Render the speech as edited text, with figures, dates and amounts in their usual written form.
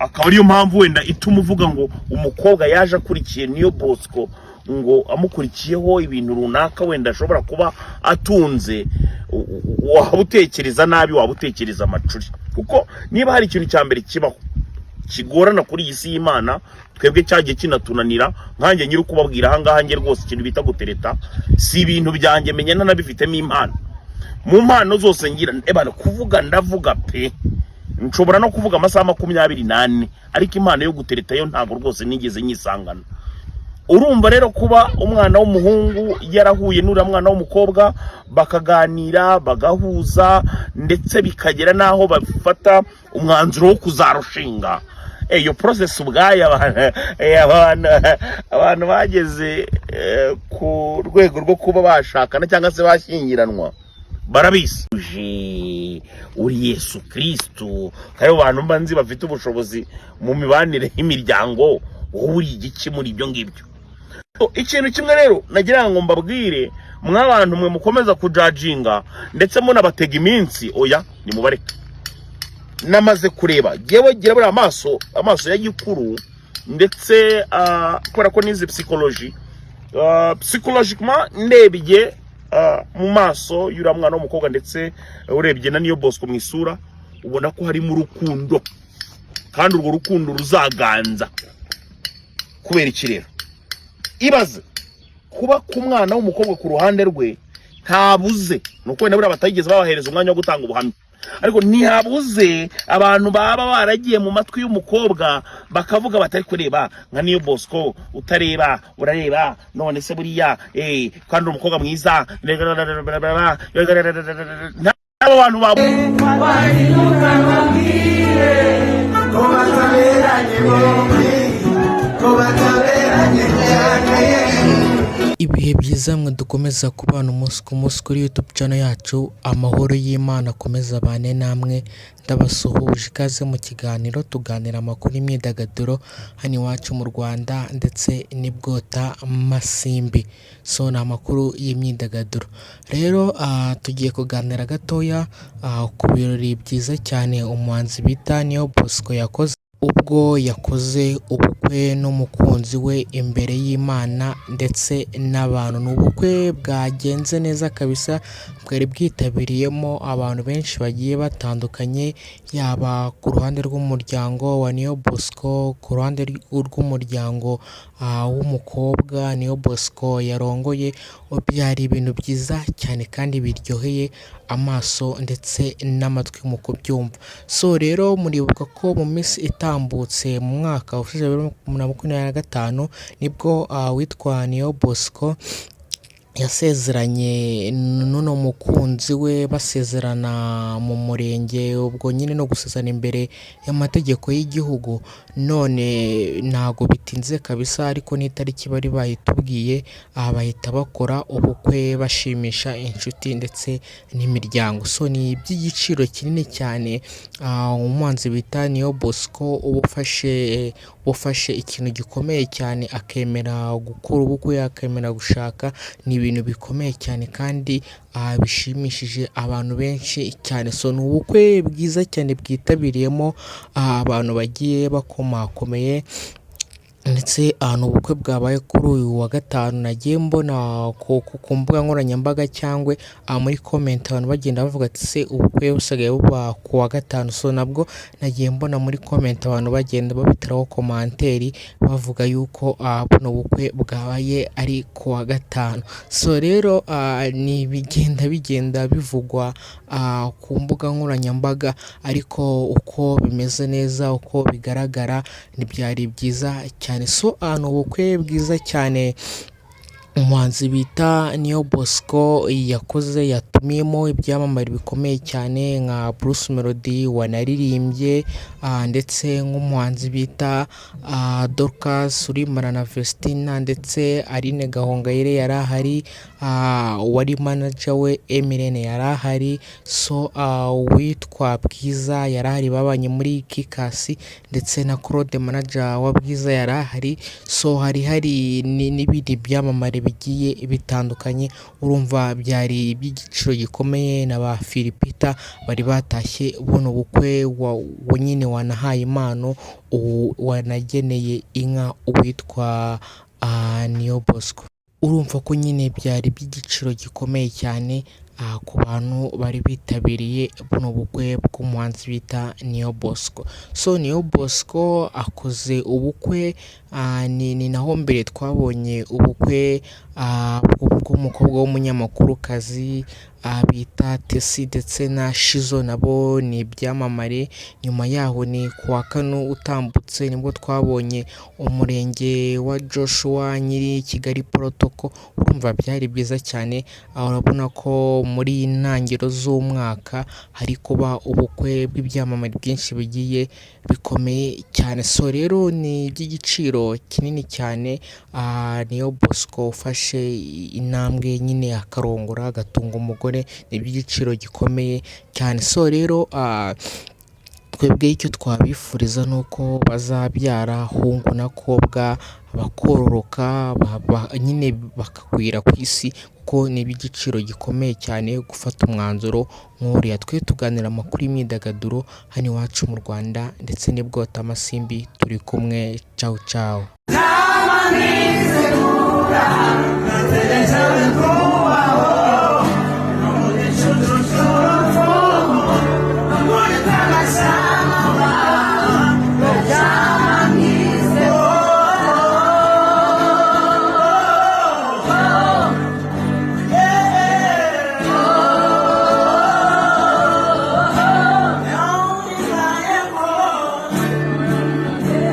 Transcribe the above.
Akaba ariyo mpamvu wenda ituma uvuga ngo umukobwa yaje akurikiye Niyo Bosco, ngo amukurikiyeho ibintu runaka wenda ashobora kuba atunze. Waba utekereza nabi, waba utekereza amacuri, kuko niba hari ikintu cya mbere kibaho kigorana kuri iyi si y'Imana, twebwe cyagiye kinatunanira, nkanjye nyiri kubabwira ahangaha, njye rwose ikintu bita gutereta si ibintu byanjye. Menya ntanabifitemo impano. Mu mpano zose ngira, ebana, kuvuga ndavuga pe, nshobora no kuvuga amasaha 24, ariko impano yo gutereta yo ntabwo rwose nigeze nyisangana. Urumva rero, kuba umwana w'umuhungu yarahuye n'uriya mwana w'umukobwa, bakaganira, bagahuza, ndetse bikagera n'aho bafata umwanzuro wo kuzarushinga, iyo process ubwayo, abantu bageze ku rwego rwo kuba bashakana cyangwa se bashyingiranwa barabizi. Uje uri Yesu Kirisitu, kandi abo bantu mba nzi bafite ubushobozi mu mibanire y'imiryango, wowe uri igiki muri ibyo ngibyo? Ikintu kimwe rero nagira ngo mbabwire, mw'abantu mwe mukomeza kujudginga ndetse munabatega iminsi, oya, nimubareke. Namaze kureba yewe, gira buriya amaso ya gikuru, ndetse kubera ko nize psychology, psychologiquement ndebye mu maso y'uriya mwana w'umukobwa, ndetse urebye na Niyo Bosco mu isura, ubona ko harimo urukundo, kandi urwo rukundo ruzaganza. Kubera iki rero? Ibaze kuba ku mwana w'umukobwa ku ruhande rwe ntabuze, ni uko wenda buriya batayigeze babahereza umwanya wo gutanga ubuhamya, ariko ntihabuze abantu baba baragiye mu matwi y'umukobwa bakavuga batari kureba nka Niyo Bosco, utareba urareba none se buriya, kandi uri umukobwa mwiza. N'abo bantu babu Wahinuka bambwire ko bataberanye bombi, ko bataberanye cyane. Ibihe byiza mwe dukomeza kubana umunsi ku munsi kuri YouTube channel yacu. Amahoro y'Imana akomeza abane namwe. Ndabasuhuje, ikaze mu kiganiro tuganira amakuru y'imyidagaduro hano iwacu mu Rwanda ndetse n'ibwota masimbi. So ni amakuru y'imyidagaduro rero, tugiye kuganira gatoya ku birori byiza cyane umuhanzi bita Niyo Bosco yakoze, ubwo yakoze ubukwe n'umukunzi we imbere y'Imana ndetse n'abantu. Ni ubukwe bwagenze neza kabisa, bwari bwitabiriyemo abantu benshi bagiye batandukanye, yaba ku ruhande rw'umuryango wa Niyo Bosco, ku ruhande rw'umuryango w'umukobwa Niyo Bosco yarongoye. Byari ibintu byiza cyane kandi biryoheye amaso ndetse n'amatwi mu kubyumva. So rero muribuka ko mu minsi itambutse, mu mwaka ushize wa 2025, nibwo witwa Niyo Bosco yasezeranye n'uno mukunzi we, basezerana mu murenge, ubwo nyine no gusezerana imbere y'amategeko y'igihugu. None ntago bitinze kabisa, ariko n'itariki bari bayitubwiye, aha bahita bakora ubukwe, bashimisha inshuti ndetse n'imiryango. So ni iby'igiciro kinini cyane, umuhanzi bita Niyo Bosco uba ufashe ikintu gikomeye cyane, akemera gukora ubukwe, akemera gushaka. Ni ibintu bikomeye cyane kandi bishimishije abantu benshi cyane. So ni ubukwe bwiza cyane bwitabiriyemo abantu bagiye bakomakomeye, ndetse ahantu ubukwe bwabaye kuri uyu wa gatanu, nagiye mbona ku mbuga nkoranyambaga cyangwa muri comment abantu bagenda bavuga ati: "Se ubukwe busigaye buba ku wa gatanu?" So nabwo nagiye mbona muri comment abantu bagenda babiteraho commentaire, bavuga yuko buno bukwe bwabaye ari ku wa gatanu. So rero ni ibigenda bigenda bivugwa ku mbuga nkoranyambaga, ariko uko bimeze neza, uko bigaragara, ntibyari byiza cyane. So ni ubukwe bwiza cyane umuhanzi bita Niyo Bosco yakoze, yatumiyemo ibyamamare bikomeye cyane nka Bruce Melody wanaririmbye, ndetse nk'umuhanzi bita Dorcas urimana na Vestina, ndetse Aline Gahongayire yari ahari, uwari manager we Emirene yari ahari. So uwitwa Bwiza yari ahari babanye muri Kikac, ndetse na Claude manager wa Bwiza yari ahari. So hari n'ibindi byamamare bigiye bitandukanye. Urumva byari iby'igiciro. iby'igiciro gikomeye na ba Philpeter bari batashye buno bukwe wa nyine wanahaye impano wanageneye inka uwitwa Niyo Bosco. Urumva ko nyine byari iby'igiciro gikomeye cyane ku bantu bari bitabiriye buno bukwe bw'umuhanzi bita Niyo Bosco. So Niyo Bosco akoze ubukwe, ni naho mbere twabonye ubukwe bw'umukobwa w'umunyamakurukazi bita Tessy ndetse na Shizzo, nabo ni ibyamamare. Nyuma yaho ni ku wa kane utambutse nibwo twabonye umurenge wa Joshua nyiri Kigali Protocol, urumva byari byiza cyane. Aho urabona ko muri iyi ntangiriro z'umwaka hari kuba ubukwe bw'ibyamamare byinshi bigiye bikomeye cyane. So rero ni iby'igiciro kinini cyane, Niyo Bosco ufashe intambwe nyine akarongora agatunga umugore, ni iby'igiciro gikomeye cyane. So rero twebwe icyo twabifuriza ni uko bazabyara hungu na kobwa bakororoka nyine bakagwira ku isi, kuko ni iby'igiciro gikomeye cyane gufata umwanzuro nk'uriya. Twe tuganira amakuru y'imyidagaduro hano iwacu mu Rwanda ndetse n'ibwotamasimbi, turi kumwe, cawu cawu. Nama nizegura.